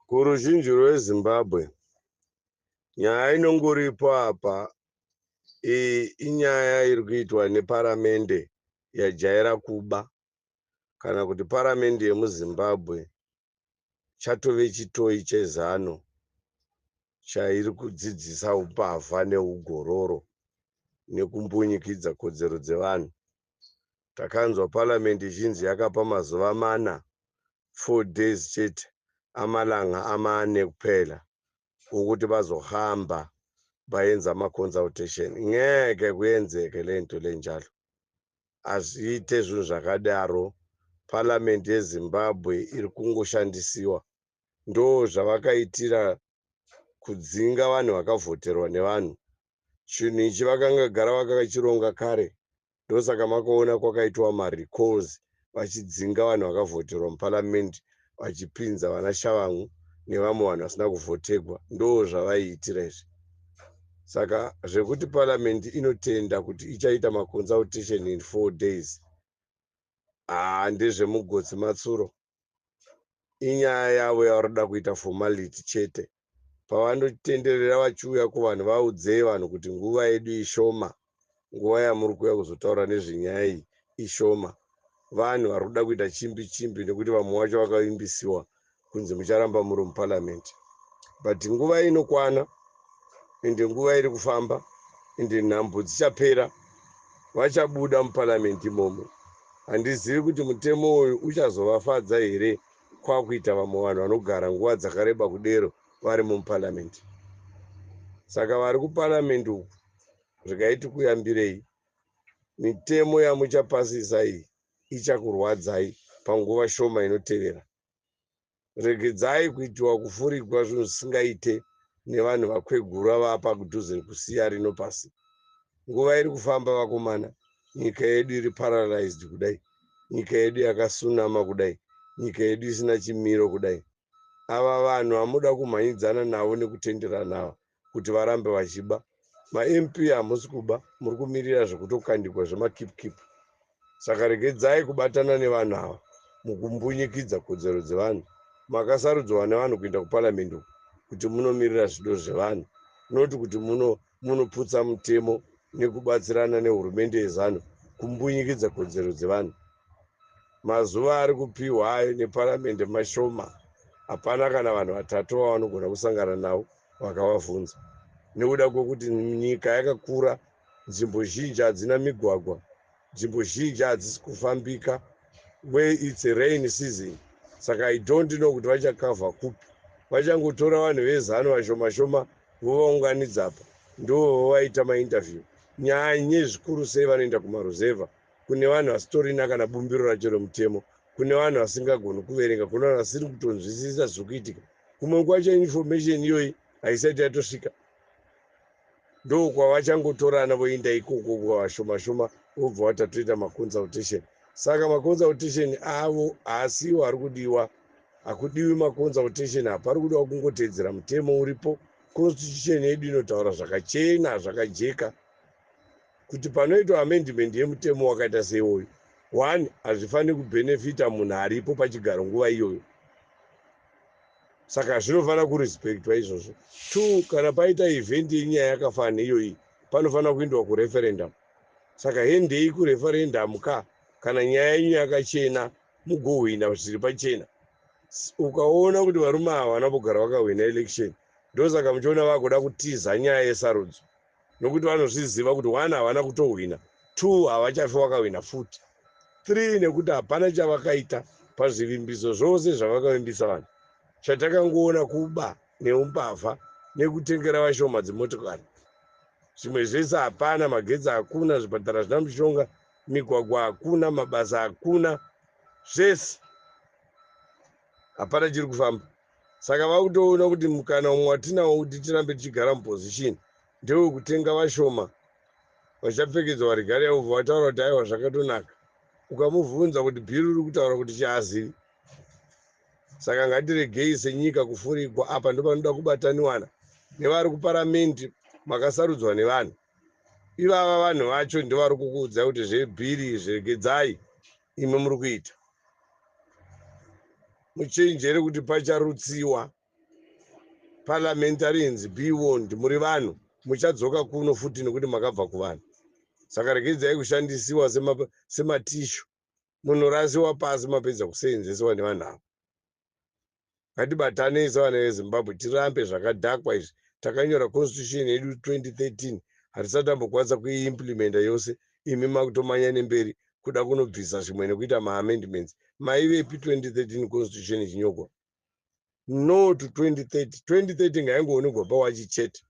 Kuruzhinji rweZimbabwe, nyaya inongoripo apa iyi inyaya iri kuitwa neparamende yajaira kuba, kana kuti paramende yemuZimbabwe chatove chitoyi cheZANU chairi kudzidzisa umbavha neugororo nekumbunyikidza kodzero dzevanhu. Takanzwa paramende ichinzi yakapa mazuva mana, 4 days chete, amalanga amane kuphela ukuthi bazohamba bayenze ama-consultation. Ngeke kuyenzeke lento lenjalo, hazviite zvinhu zvakadaro. Paramende yeZimbabwe iri kungoshandisiwa, ndo zvavakaitira kudzinga vanhu vakavhoterwa nevanhu. Chinhu ichi vakanga gara vakachironga kare, ndosaka makaona kwakaitwa marecalls, vachidzinga vanhu vakavhoterwa muparamende, vachipinza vana Tshabangu nevamwe vanhu vasina kuvhotegwa. Ndo zvavaiitira izvi. Saka zvekuti paramende inotenda kuti ichaita maconsultation in 4 days, haa, ndezvemugotsi matsuro. Inyaya yavo yavari kuita formality chete. Pavanotenderera vachiuya kuvanhu, vaudzei vanhu kuti nguva yedu ishoma, nguva yamuri kuuya kuzotaura nezvenyaya iyi ishoma. Vanhu vari kuda kuita chimbi chimbi nekuti vamwe vacho vakavimbisiwa kunzi mucharamba muri muparamende, but nguva inokwana, ende nguva iri kufamba, ende nhambo dzichapera, vachabuda muparamende imomo. Handizivi kuti mutemo uyu uchazovafadza here, kwakuita vamwe vanhu vanogara nguva dzakareba kudero vari muparamende. Saka vari kuparamende uku, zvikaiti kuyambirei, mitemo yamuchapasisa iyi ichakurwadzai panguva shoma inotevera. Regedzai kuitiwa kufurigwa zvinhu zvisingaite nevanhu vakwegura vapa kudhuze kusiya rino pasi. Nguva iri kufamba, vakomana. Nyika yedu iri paralyzed kudai, nyika yedu yakasunama kudai, nyika yedu isina chimiro kudai. Ava vanhu hamuda kumhanyidzana navo nekutenderana ava kuti varambe vachiba. MaMP hamusi kuba, muri kumirira zvekutokandikwa zvemakip kip. Saka regedzai kubatana nevanhu ava mukumbunyikidza kodzero dzevanhu. Makasarudzwa nevanhu kuenda kuparamende uku kuti munomirira zvido zvevanhu, noti kuti munoputsa mutemo nekubatsirana nehurumende yeZANU kumbunyikidza kodzero dzevanhu. Mazuva ari kupiwa ayo neparamende mashoma. Hapana kana vanhu vatatu vavanogona kusangana navo vakavabvunza, nekuda kwekuti nyika yakakura, nzvimbo zhinji hadzina migwagwa, nzvimbo zhinji hadzisi kufambika, where it's a rain season. Saka I don't know kuti vachakavha kupi. Vachangotora vanhu veZANU vashoma shoma vovaunganidza apa, ndo vovaita mainterview. Nyanye zvikuru sei vanoenda kumaruzevha, kune vanhu vasitorina kana bumbiro racho remutemo, kune vanhu vasingagoni kuverenga, kune vanhu vasiri kutonzwisisa zviri kuitika. Kumwe kwacho information iyoyi haisati yatosvika, ndo kwavachangotorana voenda ikoko vashoma shoma, vobva vatatoita maconsultation. Saka maconsultation avo haasiwo ari kudiwa. Hakudiwi maconsultation apa, ari kudiwa kungotedzera mutemo uripo. Constitution yedu inotaura zvakachena zvakajeka kuti panoitwa amendment yemutemo wakaita seiwoyo, one, hazvifaniri kubhenefita munhu aripo pachigaro nguva iyoyo, saka zvinofanira kurespectwa izvozvo. Two, kana paita event yenyaya yakafanana neiyoyi, panofanira kuendwa kureferendum. Saka hendei kureferendum ka kana nyaya yenyu yakachena, mugohwina zviri pachena. Ukaona kuti varume ava havana kugara vakahwina election, ndosaka muchiona vakuda kutiza nyaya yesarudzo, nokuti vanozviziva kuti one, havana kutohwina; two, havachafi vakahwina futi; three, nekuti hapana chavakaita pazvivimbiso zvose zvavakavimbisa vanhu. Chatakangoona kuba neumbavha nekutengera vashoma dzimotokari. Zvimwe zvese hapana. Magetsi hakuna, zvipatara zvina mishonga, migwagwa hakuna, mabasa hakuna, zvese hapana chiri kufamba. Saka vakutoona kuti mukana umwe watinawo kuti tirambe tichigara muposition ndewekutenga vashoma vachapfekedzwa regalia, ubva vataura kuti aiwa, zvakatonaka. Ukamubvunza kuti bhiri uri kutaura kuti chaazivi. Saka ngatiregei senyika kufurigwa. Apa ndo panoda kubataniwana nevari kuparamende. Makasarudzwa nevanhu ivava, vanhu vacho ndovari kukuudzai kuti zvebhiri zviregedzai, imi muri kuita. Muchenjere kuti pacharutsiwa. Parliamentarians, be warned, muri vanhu muchadzoka kuno futi nekuti makabva kuvanhu. Saka regedzai kushandisiwa sematishu, munorasiwa pasi mapedza kuseenzesiwa nevanhu ava. Ngatibatanei sevana veZimbabwe, tirambe zvakadhakwa izvi. Takanyora constitution yedu 2013, hatisati tambokwanisa kuiimplementa yose. Imi makutomanya nemberi kuda kunobvisa zvimwe nekuita maamendments. Maivepi 2013 constitution ichinyogwa? No to 2030. 2030 ngaingoonekwa pawachi chete.